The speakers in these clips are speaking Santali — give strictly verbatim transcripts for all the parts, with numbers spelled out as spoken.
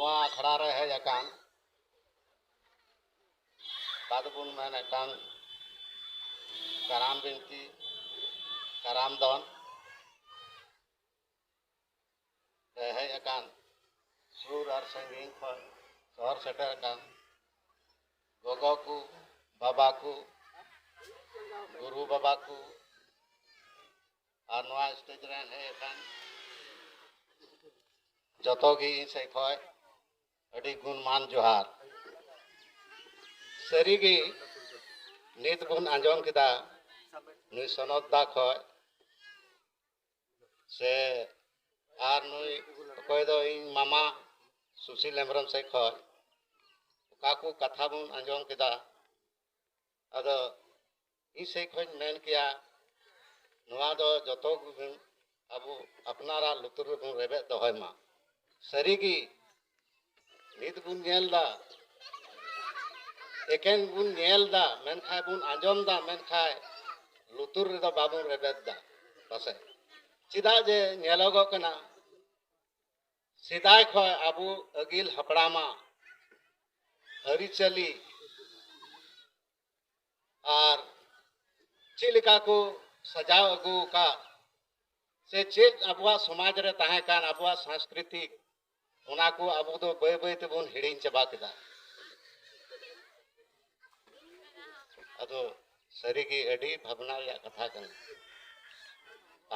ᱱᱚᱣᱟ ᱟᱠᱷᱲᱟ ᱨᱮ ᱦᱮᱡ ᱟᱠᱟᱱ, ᱚᱠᱟ ᱫᱚᱵᱚᱱ ᱢᱮᱱᱮᱫ ᱠᱟᱱ, ᱠᱟᱨᱟᱢ ᱵᱤᱱᱛᱤ, ᱠᱟᱨᱟᱢ ᱫᱚᱱ ᱨᱮ ᱦᱮᱡ ᱟᱠᱟᱱ, ᱥᱩᱨ ᱟᱨ ᱥᱟᱺᱜᱤᱧ ᱠᱷᱚᱱ ᱥᱚᱦᱚᱨ ᱥᱮᱴᱮᱨ ᱟᱠᱟᱱ ᱜᱚᱜᱚ ᱠᱚ, ᱵᱟᱵᱟ ᱠᱚ, ᱜᱩᱨᱩ ᱵᱟᱵᱟ ᱠᱚ, ᱟᱨ ᱱᱚᱣᱟ ᱥᱴᱮᱡ ᱨᱮ ᱦᱮᱡ ᱟᱠᱟᱱ ᱡᱚᱛᱚ ᱜᱮ ᱤᱧ ᱥᱮᱫ ᱠᱷᱚᱱ ᱟᱹᱰᱤ ᱜᱩᱱᱢᱟᱱ ᱡᱚᱦᱟᱨ᱾ ᱥᱟᱹᱨᱤᱜᱮ ᱱᱤᱛ ᱵᱚᱱ ᱟᱸᱡᱚᱢ ᱠᱮᱫᱟ ᱱᱩᱭ ᱥᱚᱱᱚᱛ ᱫᱟ ᱠᱷᱚᱱ, ᱥᱮ ᱟᱨ ᱱᱩᱭ ᱚᱠᱚᱭ ᱫᱚ ᱤᱧ ᱢᱟᱢᱟ ᱥᱩᱥᱤᱞ ᱦᱮᱢᱵᱨᱚᱢ ᱥᱮᱫ ᱠᱷᱚᱱ ᱚᱠᱟ ᱠᱚ ᱠᱟᱛᱷᱟ ᱵᱚᱱ ᱟᱸᱡᱚᱢ ᱠᱮᱫᱟ᱾ ᱟᱫᱚ ᱤᱧ ᱥᱮᱫ ᱠᱷᱚᱱ ᱢᱮᱱ ᱠᱮᱭᱟ, ᱱᱚᱣᱟ ᱫᱚ ᱡᱚᱛᱚ ᱜᱮᱵᱚᱱ ᱟᱵᱚ ᱟᱯᱱᱟᱨᱟᱜ ᱞᱩᱛᱩᱨ ᱨᱮᱵᱚᱱ ᱨᱮᱵᱮᱫ ᱫᱚᱦᱚᱭ ᱢᱟ᱾ ᱥᱟᱹᱨᱤᱜᱮ ᱱᱤᱛ ᱵᱚᱱ ᱧᱮᱞ ᱫᱟ, ᱮᱠᱮᱱ ᱵᱚᱱ ᱧᱮᱞ ᱫᱟ, ᱢᱮᱱᱠᱷᱟᱱ ᱵᱚᱱ ᱟᱸᱡᱚᱢ ᱫᱟ, ᱢᱮᱱᱠᱷᱟᱱ ᱞᱩᱛᱩᱨ ᱨᱮᱫᱚ ᱵᱟᱵᱚᱱ ᱨᱮᱵᱮᱫ ᱫᱟ᱾ ᱯᱟᱥᱮᱡ ᱪᱮᱫᱟᱜ ᱡᱮ ᱧᱮᱞᱚᱜᱚᱜ ᱠᱟᱱᱟ, ᱥᱮᱫᱟᱭ ᱠᱷᱚᱱ ᱟᱵᱚ ᱟᱹᱜᱤᱞ ᱦᱟᱯᱲᱟᱢᱟᱜ ᱟᱹᱨᱤᱪᱟᱹᱞᱤ ᱟᱨ ᱪᱮᱫ ᱞᱮᱠᱟ ᱠᱚ ᱥᱟᱡᱟᱣ ᱟᱹᱜᱩ ᱟᱠᱟᱫ, ᱥᱮ ᱪᱮᱫ ᱟᱵᱚᱣᱟᱜ ᱥᱚᱢᱟᱡᱽ ᱨᱮ ᱛᱟᱦᱮᱸ ᱠᱟᱱ ᱟᱵᱚᱣᱟᱜ ᱥᱟᱝᱥᱠᱨᱤᱛᱤᱠ, ᱚᱱᱟ ᱠᱚ ᱟᱵᱚ ᱫᱚ ᱵᱟᱹᱭ ᱵᱟᱹᱭ ᱛᱮᱵᱚᱱ ᱦᱤᱲᱤᱧ ᱪᱟᱵᱟ ᱠᱮᱫᱟ᱾ ᱟᱫᱚ ᱥᱟᱹᱨᱤᱜᱮ ᱟᱹᱰᱤ ᱵᱷᱟᱵᱽᱱᱟ ᱨᱮᱭᱟᱜ ᱠᱟᱛᱷᱟ ᱠᱟᱱᱟ᱾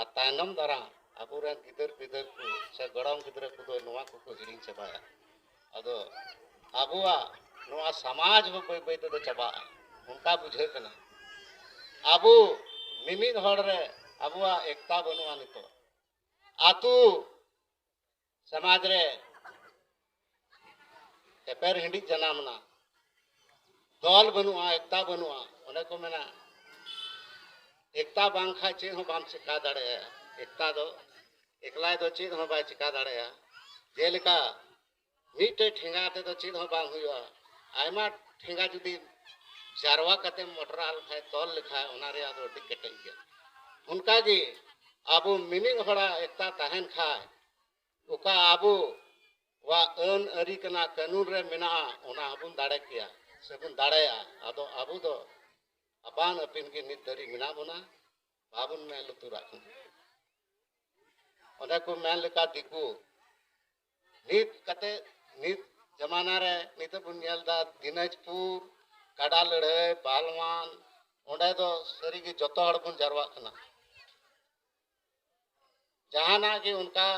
ᱟᱨ ᱛᱟᱭᱱᱚᱢ ᱫᱟᱨᱟᱢ ᱟᱵᱚᱨᱮᱱ ᱜᱤᱫᱟᱹᱨ ᱯᱤᱫᱟᱹᱨ ᱠᱚ ᱥᱮ ᱜᱚᱲᱚᱢ ᱜᱤᱫᱽᱨᱟᱹ ᱠᱚᱫᱚ ᱱᱚᱣᱟ ᱠᱚᱠᱚ ᱦᱤᱲᱤᱧ ᱪᱟᱵᱟᱭᱟ᱾ ᱟᱫᱚ ᱟᱵᱚᱣᱟᱜ ᱱᱚᱣᱟ ᱥᱚᱢᱟᱡᱽ ᱦᱚᱸ ᱵᱟᱹᱭ ᱵᱟᱹᱭ ᱛᱮᱫᱚ ᱪᱟᱵᱟᱜᱼᱟ, ᱚᱱᱠᱟ ᱵᱩᱡᱷᱟᱹᱜ ᱠᱟᱱᱟ᱾ ᱟᱵᱚ ᱢᱤᱢᱤᱫ ᱦᱚᱲ ᱨᱮ ᱟᱵᱚᱣᱟᱜ ᱮᱠᱛᱟ ᱵᱟᱹᱱᱩᱜᱼᱟ᱾ ᱱᱤᱛᱚᱜ ᱟᱛᱳ ᱥᱚᱢᱟᱡᱽ ᱨᱮ ᱮᱯᱮᱨ ᱦᱤᱸᱰᱤᱡ ᱡᱟᱱᱟᱢ ᱮᱱᱟ, ᱫᱚᱞ ᱵᱟᱹᱱᱩᱜᱼᱟ, ᱮᱠᱛᱟ ᱵᱟᱹᱱᱩᱜᱼᱟ᱾ ᱚᱱᱮ ᱠᱚ ᱢᱮᱱᱟ, ᱮᱠᱛᱟ ᱵᱟᱝ ᱠᱷᱟᱡ ᱪᱮᱫ ᱦᱚᱸ ᱵᱟᱢ ᱪᱮᱠᱟ ᱫᱟᱲᱮᱭᱟᱜᱼᱟ᱾ ᱮᱠᱛᱟ ᱫᱚ ᱮᱠᱞᱟᱭ ᱫᱚ ᱪᱮᱫ ᱦᱚᱸ ᱵᱟᱭ ᱪᱮᱠᱟ ᱫᱟᱲᱮᱭᱟᱜᱼᱟ᱾ ᱡᱮᱞᱮᱠᱟ ᱢᱤᱫᱴᱮᱡ ᱴᱷᱮᱸᱜᱟ ᱛᱮᱫᱚ ᱪᱮᱫ ᱦᱚᱸ ᱵᱟᱝ ᱦᱩᱭᱩᱜᱼᱟ, ᱟᱭᱢᱟ ᱴᱷᱮᱸᱜᱟ ᱡᱩᱫᱤ ᱡᱟᱨᱣᱟ ᱠᱟᱛᱮᱢ ᱢᱚᱴᱨᱟ ᱞᱮᱠᱷᱟᱡ, ᱛᱚᱞ ᱞᱮᱠᱷᱟᱡ, ᱚᱱᱟ ᱨᱮᱭᱟᱜ ᱫᱚ ᱟᱹᱰᱤ ᱠᱮᱴᱮᱡ ᱜᱮᱭᱟ᱾ ᱚᱱᱠᱟᱜᱮ ᱟᱵᱚ ᱢᱤᱢᱤᱫ ᱦᱚᱲᱟᱜ ᱮᱠᱛᱟ ᱛᱟᱦᱮᱱ ᱠᱷᱟᱡ, ᱚᱠᱟ ᱟᱵᱚ ᱟᱹᱱ ᱟᱹᱨᱤ ᱠᱟᱱᱟ, ᱠᱟᱹᱱᱩᱱ ᱨᱮ ᱢᱮᱱᱟᱜᱼᱟ, ᱚᱱᱟ ᱦᱚᱸᱵᱚᱱ ᱫᱟᱲᱮ ᱠᱮᱭᱟ ᱥᱮᱵᱚᱱ ᱫᱟᱲᱮᱭᱟᱜᱼᱟ᱾ ᱟᱫᱚ ᱟᱵᱚ ᱫᱚ ᱟᱯᱟᱱ ᱟᱹᱯᱤᱱ ᱜᱮ ᱱᱤᱛ ᱫᱷᱟᱹᱨᱤᱡ ᱢᱮᱱᱟᱜ ᱵᱚᱱᱟ, ᱵᱟᱵᱚᱱ ᱢᱮᱫ ᱞᱩᱛᱩᱨᱟᱜ ᱠᱟᱱᱟ᱾ ᱚᱱᱮ ᱠᱚ ᱢᱮᱱ ᱞᱮᱠᱟ ᱫᱤᱠᱩ, ᱱᱤᱛ ᱠᱟᱛᱮ, ᱱᱤᱛ ᱡᱟᱢᱟᱱᱟ ᱨᱮ ᱱᱤᱛᱚᱜ ᱵᱚᱱ ᱧᱮᱞ ᱮᱫᱟ ᱫᱤᱱᱟᱡᱽᱯᱩᱨ ᱜᱟᱰᱟ ᱞᱟᱹᱲᱦᱟᱹᱭ ᱵᱟᱞᱣᱟᱱ, ᱚᱸᱰᱮ ᱫᱚ ᱥᱟᱹᱨᱤᱜᱮ ᱡᱚᱛᱚ ᱦᱚᱲ ᱵᱚᱱ ᱡᱟᱨᱣᱟᱜ ᱠᱟᱱᱟ᱾ ᱡᱟᱦᱟᱱᱟᱜ ᱜᱮ ᱚᱱᱠᱟ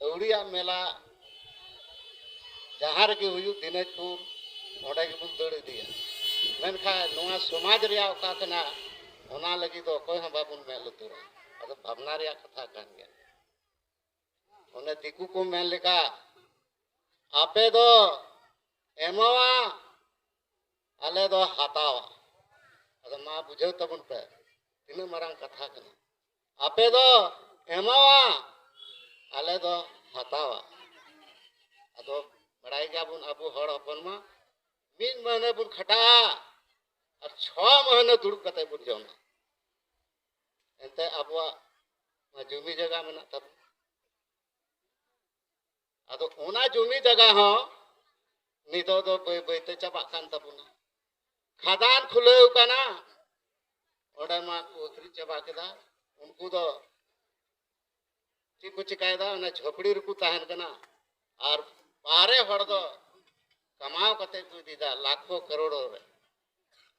ᱟᱹᱣᱲᱤᱭᱟᱜ ᱢᱮᱞᱟ, ᱡᱟᱦᱟᱸ ᱨᱮᱜᱮ ᱦᱩᱭᱩᱜ ᱫᱤᱱᱟᱡᱽᱯᱩᱨ, ᱚᱸᱰᱮ ᱜᱮᱵᱚᱱ ᱫᱟᱹᱲ ᱤᱫᱤᱭᱟ᱾ ᱢᱮᱱᱠᱷᱟᱱ ᱱᱚᱣᱟ ᱥᱚᱢᱟᱡᱽ ᱨᱮᱭᱟᱜ ᱚᱠᱟ ᱠᱟᱱᱟ, ᱚᱱᱟ ᱞᱟᱹᱜᱤᱫ ᱫᱚ ᱚᱠᱚᱭ ᱦᱚᱸ ᱵᱟᱵᱚᱱ ᱢᱮᱫ ᱞᱩᱛᱩᱨᱟ᱾ ᱟᱫᱚ ᱵᱷᱟᱵᱽᱱᱟ ᱨᱮᱭᱟᱜ ᱠᱟᱛᱷᱟ ᱠᱟᱱ ᱜᱮᱭᱟ᱾ ᱚᱱᱮ ᱫᱤᱠᱩ ᱠᱚ ᱢᱮᱱ ᱞᱮᱠᱟ, ᱟᱯᱮ ᱫᱚ ᱮᱢᱟᱣᱟ, ᱟᱞᱮ ᱫᱚ ᱦᱟᱛᱟᱣᱟ᱾ ᱟᱫᱚ ᱢᱟ ᱵᱩᱡᱷᱟᱹᱣ ᱛᱟᱵᱚᱱ ᱯᱮ, ᱛᱤᱱᱟᱹᱜ ᱢᱟᱨᱟᱝ ᱠᱟᱛᱷᱟ ᱠᱟᱱᱟ᱾ ᱟᱯᱮ ᱫᱚ ᱮᱢᱟᱣᱟ, ᱟᱞᱮ ᱫᱚ ᱦᱟᱛᱟᱣᱟ᱾ ᱟᱫᱚ ᱵᱟᱲᱟᱭ ᱜᱮᱭᱟᱵᱚᱱ, ᱟᱵᱚ ᱦᱚᱲ ᱦᱚᱯᱚᱱ ᱢᱟ ᱢᱤᱫ ᱢᱟᱹᱦᱱᱟᱹ ᱵᱚᱱ ᱠᱷᱟᱴᱟᱜᱼᱟ ᱟᱨ ᱪᱷᱚ ᱢᱟᱹᱦᱱᱟᱹ ᱫᱩᱲᱩᱵ ᱠᱟᱛᱮ ᱵᱚᱱ ᱡᱚᱢᱟ᱾ ᱮᱱᱛᱮ ᱟᱵᱚᱣᱟᱜ ᱢᱟ ᱡᱩᱢᱤ ᱡᱟᱭᱜᱟ ᱢᱮᱱᱟᱜ ᱛᱟᱵᱚᱱᱟ᱾ ᱟᱫᱚ ᱚᱱᱟ ᱡᱩᱢᱤ ᱡᱟᱭᱜᱟ ᱦᱚᱸ ᱱᱤᱛᱚᱜ ᱫᱚ ᱵᱟᱹᱭ ᱵᱟᱹᱭ ᱛᱮ ᱪᱟᱵᱟᱜ ᱠᱟᱱ ᱛᱟᱵᱚᱱᱟ᱾ ᱠᱷᱟᱫᱟᱱ ᱠᱷᱩᱞᱟᱹᱣ ᱠᱟᱱᱟ, ᱚᱸᱰᱮ ᱢᱟ ᱠᱚ ᱟᱹᱠᱷᱨᱤᱧ ᱪᱟᱵᱟ ᱠᱮᱫᱟ᱾ ᱩᱱᱠᱩ ᱫᱚ ᱪᱮᱫ ᱠᱚ ᱪᱤᱠᱟᱭᱮᱫᱟ? ᱚᱱᱟ ᱡᱷᱚᱯᱲᱤ ᱨᱮᱠᱚ ᱛᱟᱦᱮᱱ ᱠᱟᱱᱟ᱾ ᱟᱨ ᱵᱟᱦᱨᱮ ᱦᱚᱲ ᱫᱚ ᱠᱟᱢᱟᱣ ᱠᱟᱛᱮ ᱠᱚ ᱤᱫᱤᱭᱮᱫᱟ ᱞᱟᱠᱷᱚ ᱠᱟᱨᱳᱲ ᱨᱮ᱾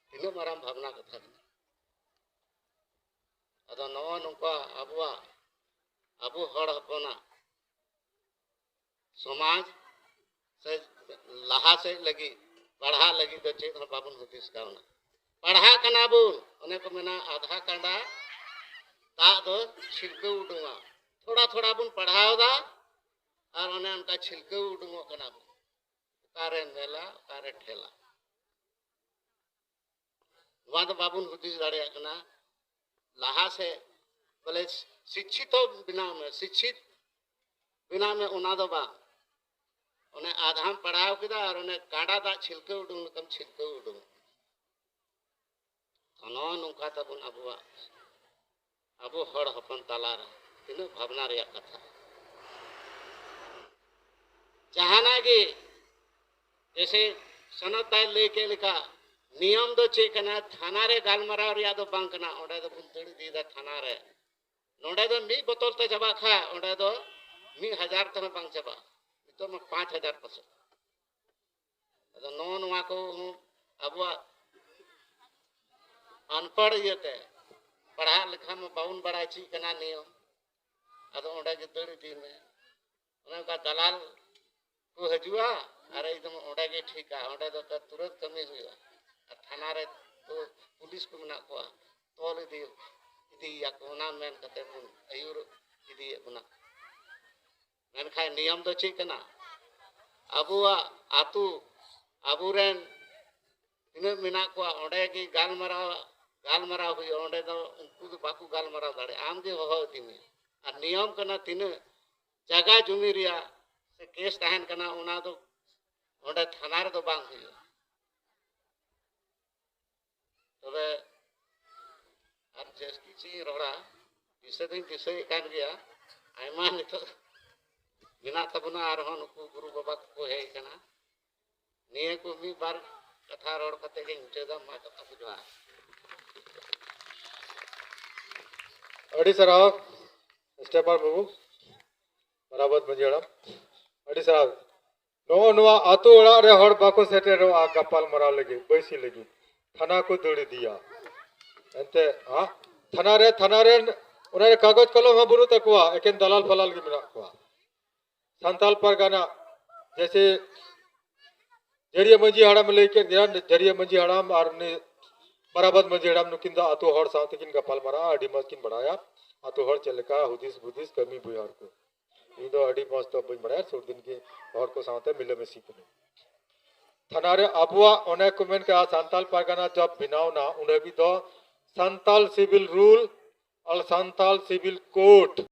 ᱛᱤᱱᱟᱹᱜ ᱢᱟᱨᱟᱝ ᱵᱷᱟᱵᱽᱱᱟ ᱠᱟᱛᱷᱟ ᱠᱟᱱᱟ᱾ ᱟᱫᱚ ᱱᱚᱜᱼᱚ ᱱᱚᱝᱠᱟ ᱟᱵᱚᱣᱟᱜ, ᱟᱵᱚ ᱦᱚᱲ ᱦᱚᱯᱚᱱᱟᱜ ᱥᱚᱢᱟᱡᱽ ᱥᱮ ᱞᱟᱦᱟ ᱥᱮᱫ ᱞᱟᱹᱜᱤᱫ, ᱯᱟᱲᱦᱟᱜ ᱞᱟᱹᱜᱤᱫ ᱫᱚ ᱪᱮᱫ ᱦᱚᱸ ᱵᱟᱵᱚᱱ ᱦᱩᱫᱤᱥ ᱠᱟᱣᱱᱟ᱾ ᱯᱟᱲᱦᱟᱜ ᱠᱟᱱᱟ ᱵᱚᱱ, ᱚᱱᱮ ᱠᱚ ᱢᱮᱱᱟ ᱟᱫᱷᱟ ᱠᱟᱸᱰᱟ ᱫᱟᱜ ᱫᱚ ᱪᱷᱤᱞᱠᱟᱹᱣ ᱩᱰᱩᱝᱟ᱾ ᱛᱷᱚᱲᱟ ᱛᱷᱚᱲᱟ ᱵᱚᱱ ᱯᱟᱲᱦᱟᱣ ᱮᱫᱟ ᱟᱨ ᱚᱱᱮ ᱚᱱᱠᱟ ᱪᱷᱤᱞᱠᱟᱹᱣ ᱩᱰᱩᱝᱚᱜ ᱠᱟᱱᱟ ᱵᱚᱱ᱾ ᱚᱠᱟᱨᱮ ᱢᱮᱞᱟ, ᱚᱠᱟᱨᱮ ᱴᱷᱮᱞᱟ, ᱱᱚᱣᱟ ᱫᱚ ᱵᱟᱵᱚᱱ ᱦᱩᱫᱤᱥ ᱫᱟᱲᱮᱭᱟᱜ ᱠᱟᱱᱟ᱾ ᱞᱟᱦᱟ ᱥᱮᱫ ᱵᱚᱞᱮ ᱥᱤᱠᱠᱷᱤᱛᱚ ᱵᱮᱱᱟᱣ ᱢᱮ, ᱥᱤᱠᱠᱷᱤᱛ ᱵᱮᱱᱟᱣ ᱢᱮ, ᱚᱱᱟ ᱫᱚ ᱵᱟᱝ᱾ ᱚᱱᱮ ᱟᱫᱷᱟᱢ ᱯᱟᱲᱦᱟᱣ ᱠᱮᱫᱟ ᱟᱨ ᱚᱱᱮ ᱠᱟᱸᱰᱟ ᱫᱟᱜ ᱪᱷᱤᱞᱠᱟᱹᱣ ᱩᱰᱩᱝ ᱞᱮᱠᱟᱢ ᱪᱷᱤᱞᱠᱟᱹᱣ ᱩᱰᱩᱝ᱾ ᱛᱚ ᱱᱚᱜᱼᱚ ᱱᱚᱝᱠᱟ ᱛᱟᱵᱚᱱ ᱟᱵᱚᱣᱟᱜ, ᱟᱵᱚ ᱦᱚᱲ ᱦᱚᱯᱚᱱ ᱛᱟᱞᱟᱨᱮ ᱛᱤᱱᱟᱹᱜ ᱵᱷᱟᱵᱽᱱᱟ ᱨᱮᱭᱟᱜ ᱠᱟᱛᱷᱟ᱾ ᱡᱟᱦᱟᱱᱟᱜ ᱜᱮ, ᱡᱮᱥᱮ ᱥᱚᱱᱚᱛ ᱫᱟᱭ ᱞᱟᱹᱭ ᱠᱮᱫ ᱞᱮᱠᱟ, ᱱᱤᱭᱚᱢ ᱫᱚ ᱪᱮᱫ ᱠᱟᱱᱟ? ᱛᱷᱟᱱᱟ ᱨᱮ ᱜᱟᱞᱢᱟᱨᱟᱣ ᱨᱮᱭᱟᱜ ᱫᱚ ᱵᱟᱝ ᱠᱟᱱᱟ᱾ ᱚᱸᱰᱮ ᱫᱚᱵᱚᱱ ᱫᱟᱹᱲ ᱤᱫᱤᱭᱮᱫᱟ ᱛᱷᱟᱱᱟ ᱨᱮ᱾ ᱱᱚᱸᱰᱮ ᱫᱚ ᱢᱤᱫ ᱵᱚᱛᱚᱞ ᱛᱮ ᱪᱟᱵᱟᱜ ᱠᱷᱟᱡ, ᱚᱸᱰᱮ ᱫᱚ ᱢᱤᱫ ᱦᱟᱡᱟᱨ ᱛᱮᱦᱚᱸ ᱵᱟᱝ ᱪᱟᱵᱟᱜᱼᱟ᱾ ᱱᱤᱛᱚᱜ ᱢᱟ ᱯᱟᱸᱪ ᱦᱟᱡᱟᱨ ᱯᱟᱥᱮᱡ᱾ ᱟᱫᱚ ᱱᱚᱜᱼᱚ ᱱᱚᱣᱟ ᱠᱚ ᱦᱚᱸ ᱟᱵᱚᱣᱟᱜ ᱟᱱᱯᱟᱲ ᱤᱭᱟᱹᱛᱮ, ᱯᱟᱲᱦᱟᱜ ᱞᱮᱠᱷᱟᱱ ᱢᱟ ᱵᱟᱵᱚᱱ ᱵᱟᱲᱟᱭ ᱪᱮᱫ ᱠᱟᱱᱟ ᱱᱤᱭᱚᱢ᱾ ᱟᱫᱚ ᱚᱸᱰᱮ ᱜᱮ ᱫᱟᱹᱲ ᱤᱫᱤ ᱢᱮ᱾ ᱚᱱᱮ ᱚᱱᱠᱟ ᱫᱟᱞᱟᱞ ᱠᱚ ᱦᱤᱡᱩᱜᱼᱟ, ᱟᱨ ᱮᱠᱫᱚᱢ ᱚᱸᱰᱮ ᱜᱮ ᱴᱷᱤᱠᱟ, ᱚᱸᱰᱮ ᱫᱚ ᱛᱩᱨᱟᱹᱛ ᱠᱟᱹᱢᱤ ᱦᱩᱭᱩᱜᱼᱟ᱾ ᱟᱨ ᱛᱷᱟᱱᱟ ᱨᱮ ᱠᱚ ᱯᱩᱞᱤᱥ ᱠᱚ ᱢᱮᱱᱟᱜ ᱠᱚᱣᱟ, ᱛᱚᱞ ᱤᱫᱤ ᱤᱫᱤᱭᱮᱭᱟᱠᱚ, ᱚᱱᱟ ᱢᱮᱱ ᱠᱟᱛᱮ ᱵᱚᱱ ᱟᱹᱭᱩᱨ ᱤᱫᱤᱭᱮᱫ ᱵᱚᱱᱟ᱾ ᱢᱮᱱᱠᱷᱟᱱ ᱱᱤᱭᱚᱢ ᱫᱚ ᱪᱮᱫ ᱠᱟᱱᱟ? ᱟᱵᱚᱣᱟᱜ ᱟᱹᱛᱩ, ᱟᱵᱚᱨᱮᱱ ᱛᱤᱱᱟᱹᱜ ᱢᱮᱱᱟᱜ ᱠᱚᱣᱟ, ᱚᱸᱰᱮ ᱜᱮ ᱜᱟᱞᱢᱟᱨᱟᱣ, ᱜᱟᱞᱢᱟᱨᱟᱣ ᱦᱩᱭᱩᱜᱼᱟ᱾ ᱚᱸᱰᱮ ᱫᱚ ᱩᱱᱠᱩ ᱫᱚ ᱵᱟᱠᱚ ᱜᱟᱞᱢᱟᱨᱟᱣ ᱫᱟᱲᱮᱭᱟᱜᱼᱟ, ᱟᱢ ᱜᱮ ᱦᱚᱦᱚ ᱤᱫᱤ ᱢᱮ᱾ ᱟᱨ ᱱᱤᱭᱚᱢ ᱠᱟᱱᱟ, ᱛᱤᱱᱟᱹᱜ ᱡᱟᱭᱜᱟ ᱡᱩᱢᱤ ᱨᱮᱭᱟᱜ ᱥᱮ ᱠᱮᱥ ᱛᱟᱦᱮᱱ ᱠᱟᱱᱟ, ᱚᱱᱟ ᱫᱚ ᱚᱸᱰᱮ ᱛᱷᱟᱱᱟ ᱨᱮᱫᱚ ᱵᱟᱝ ᱦᱩᱭᱩᱜᱼᱟ᱾ ᱛᱚᱵᱮ ᱟᱨ ᱡᱟᱹᱥᱛᱤ ᱪᱮᱫ ᱤᱧ ᱨᱚᱲᱟ, ᱫᱤᱥᱟᱹ ᱫᱚᱧ ᱫᱤᱥᱟᱹᱭᱮᱫ ᱠᱟᱱ ᱜᱮᱭᱟ᱾ ᱟᱭᱢᱟ ᱱᱤᱛᱚᱜ ᱢᱮᱱᱟᱜ ᱛᱟᱵᱚᱱᱟ, ᱟᱨᱦᱚᱸ ᱱᱩᱠᱩ ᱜᱩᱨᱩ ᱵᱟᱵᱟ ᱠᱚᱠᱚ ᱦᱮᱡ ᱟᱠᱟᱱᱟ᱾ ᱱᱤᱭᱟᱹ ᱠᱚ ᱢᱤᱫ ᱵᱟᱨ ᱠᱟᱛᱷᱟ ᱨᱚᱲ ᱠᱟᱛᱮ ᱜᱤᱧ ᱢᱩᱪᱟᱹᱫᱟ᱾ ᱢᱟ ᱡᱚᱛᱚ ᱠᱚ ᱡᱚᱦᱟᱨ᱾ ᱟᱹᱰᱤ ᱥᱟᱨᱦᱟᱣ ᱥᱴᱮᱯᱟᱨ ᱵᱟᱹᱵᱩ, ᱢᱟᱨᱟᱵᱚᱛ ᱢᱟᱹᱡᱷᱤ ᱦᱟᱲᱟᱢ, ᱟᱹᱰᱤ ᱥᱟᱨᱦᱟᱣ᱾ ᱱᱚᱜᱼᱚ ᱱᱚᱣᱟ ᱟᱛᱳ ᱚᱲᱟᱜ ᱨᱮ ᱦᱚᱲ ᱵᱟᱠᱚ ᱥᱮᱴᱮᱨᱚᱜᱼᱟ ᱜᱟᱯᱟᱞ ᱢᱟᱨᱟᱣ ᱞᱟᱹᱜᱤᱫ, ᱵᱟᱹᱭᱥᱤ ᱞᱟᱹᱜᱤᱫ, ᱛᱷᱟᱱᱟ ᱠᱚ ᱫᱟᱹᱲ ᱤᱫᱤᱭᱟ᱾ ᱮᱱᱛᱮ, ᱦᱟ? ᱛᱷᱟᱱᱟ ᱨᱮ, ᱛᱷᱟᱱᱟ ᱨᱮ ᱚᱱᱟ ᱨᱮ ᱠᱟᱜᱚᱡᱽ ᱠᱚᱞᱚᱢ ᱦᱚᱸ ᱵᱟᱹᱱᱩᱜ ᱛᱟᱠᱚᱣᱟ, ᱮᱠᱮᱱ ᱫᱟᱞᱟᱞ ᱯᱷᱟᱞᱟᱞ ᱜᱮ ᱢᱮᱱᱟᱜ ᱠᱚᱣᱟ᱾ ᱥᱟᱱᱛᱟᱞ ᱯᱟᱨᱜᱟᱱᱟ, ᱡᱮᱭᱥᱮ ᱡᱟᱹᱨᱤᱭᱟᱹ ᱢᱟᱹᱡᱷᱤ ᱦᱟᱲᱟᱢ ᱞᱟᱹᱭ ᱠᱮᱫ ᱜᱮᱭᱟ, ᱡᱟᱹᱨᱤᱭᱟᱹ ᱢᱟᱹᱡᱷᱤ ᱦᱟᱲᱟᱢ ᱟᱨ ᱩᱱᱤ ᱢᱟᱨᱟᱵᱟᱫ ᱢᱟᱹᱡᱷᱤ ᱦᱟᱲᱟᱢ, ᱱᱩᱠᱤᱱ ᱫᱚ ᱟᱛᱳ ᱦᱚᱲ ᱥᱟᱶ ᱛᱮᱠᱤᱱ ᱜᱟᱯᱟᱞ ᱢᱟᱨᱟᱜᱼᱟ, ᱟᱹᱰᱤ ᱢᱚᱡᱽ ᱠᱤᱱ ᱵᱟᱲᱟᱭᱟ ᱟᱛᱳ ᱦᱚᱲ ᱪᱮᱫ ᱞᱮᱠᱟ ᱦᱩᱫᱤᱥ ᱵᱩᱫᱤᱥ ᱠᱟᱹᱢᱤ ᱵᱩᱭᱦᱟᱹᱨ ᱠᱚ᱾ ᱤᱧ ᱫᱚ ᱟᱹᱰᱤ ᱢᱚᱡᱽ ᱫᱚ ᱵᱟᱹᱧ ᱵᱟᱲᱟᱭᱟ, ᱥᱩᱨ ᱫᱤᱱ ᱜᱮ ᱦᱚᱲ ᱠᱚ ᱥᱟᱶᱛᱮ ᱢᱤᱞᱟᱹᱢᱤᱥᱤ ᱠᱟᱹᱱᱟᱹᱧ᱾ ᱛᱷᱟᱱᱟ ᱨᱮ ᱟᱵᱚᱣᱟᱜ ᱚᱱᱮ ᱠᱚ ᱢᱮᱱ ᱠᱟᱜᱼᱟ, ᱥᱟᱱᱛᱟᱞ ᱯᱟᱨᱜᱟᱱᱟ ᱡᱚᱵ ᱵᱮᱱᱟᱣ ᱮᱱᱟ, ᱩᱱ ᱦᱟᱹᱵᱤᱡ ᱫᱚ ᱥᱟᱱᱛᱟᱞ ᱥᱤᱵᱤᱞ ᱨᱩᱞ ᱟᱨ ᱥᱟᱱᱛᱟᱞ ᱥᱤᱵᱤᱞ ᱠᱳᱰ